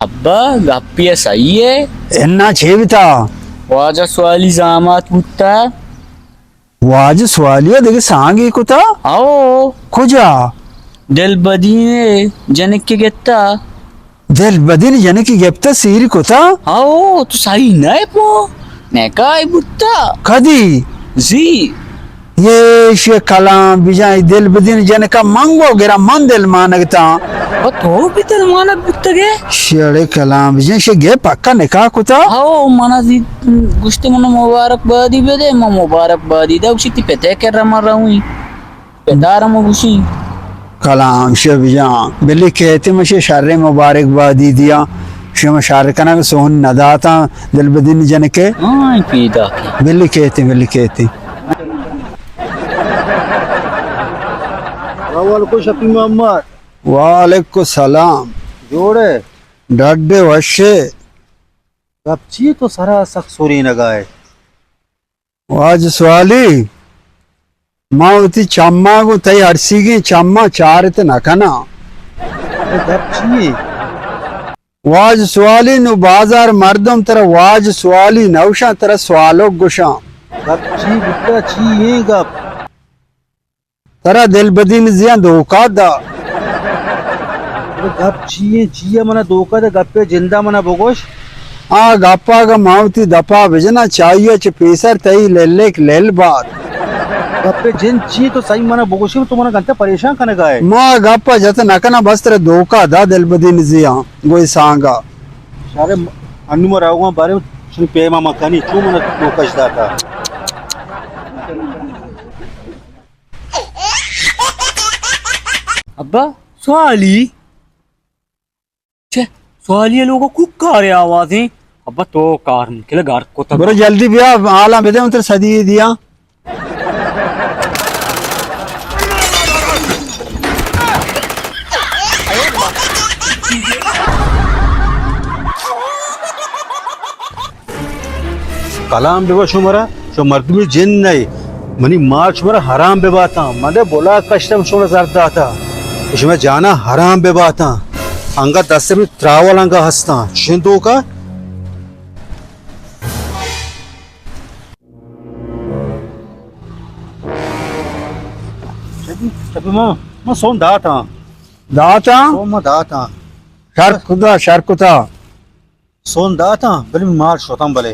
ابا، گپی ء صحیح ہے۔ انا چے بیتا؟ واجہ سوالی زامات بوتا۔ واجہ سوالی ء دگہ سانگے کتا؟ آؤ۔ کجا؟ دل بدین جنک کے گتا۔ دل بدین جنک کے گپتا سیر کتا؟ آؤ، تو صحیح نہ ہے پو۔ نکاح بوتا۔ کدی؟ زی۔ یہ شی کلام بجائے دل بدین جنکا منگو گرا من دل مانگتا۔ و تو بھی دل مانگ بوتگے؟ شیڑے کلام بجائے شی گے پکا نکاح کتا؟ ہاو، منا زی گشتے منا مبارک بادی بدے، ما مبارک بادی دا، گشی تی پتے کر ما رہوی۔ پتار ہم گوشی۔ کلام شپ جان، بلی کہتے مشے شر مبارک بادی دیا، شما شر کنگ سہن نداتا، دل بدین جنکے۔ ہاں، پیدا کی۔ بلی کہتے، بلی کہتے۔ السلام علیکم شفیع محمد۔ وعلیکم السلام۔ جوڑے؟ ڈڈے وشے۔ گپ چی تو سرا سخت سورینگا ہے؟ واجہ سوالی، ما وتی چماں گوں تئی ارسیگیں چماں چارت نہ کناں۔ اے گپ چی اے؟ واجہ سوالی، نوں بازار مردم ترا واجہ سوالی نہ گوشاں، ترا سوالوک گوشاں۔ گپ چی بوتا، چی اے گپ؟ ترا دلبدین زیاں دھوکا دا۔ ارے گپ چی ایں؟ چی ء منا دھوکا دے؟ گپے جندا منا بگوش۔ آ گپا گا ما وتی دپا بجنا، چاہیے چہ پیسر تئی للیک لل بات۔ گپے جند چی؟ تو سہی منا بگوشی، تو منا گنتا پریشان کنگا ہے۔ ما گپا جت نہ کنا، بس ترا دھوکا دا دلبدین زیاں گوئی سانگا۔ ارے انو ما راوگاں بارے چنی پیما مکانی، چون منا دھوکش داتا؟ ابا، سوالی؟ چہ سوالی لوگو کوکارے آوازیں؟ ابا تو کار نکلے گار کو تک۔ برو جلدی بیا، حالاں بدے، من تر صدی دیا۔ کلام بہ بات شمارا، شما مردمی جن نئے۔ منی مال شمارا حرام بہ باتاں۔ من بلا کشتم شمارا زر داتا۔ شما جانا حرام بہ باتاں۔ انگا دست میں تراول انگا ہستاں۔ چشیں دھوکا؟ شبی ما، ما سون داتاں۔ داتاں؟ سون ما داتاں۔ شر کتا، شر کتا۔ سون داتاں، بلے مال شتاں بلے۔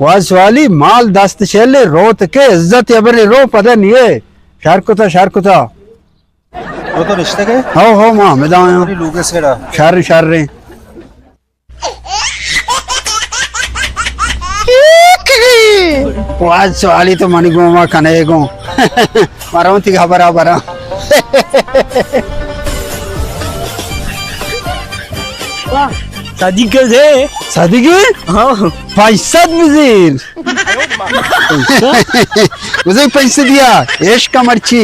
واجہ سوالی، مال دست چلے، روت کے عزت یا برے رو پدہ نیے۔ شر کتا، شر کتا۔ تو تو رشتہ کے؟ ہو، ہو، ما ہمدا آیاں۔ لوگے سیڑا۔ شر، شر رے۔ واجہ سوالی تو منی گوما کنے گوں۔ مروں تی خبر آ براں۔ واہ، صدیق دے۔ صدیقی؟ ہاں۔ پنچ سد بزیر۔ بزیر پنچ سد دیا، عشق مرچی۔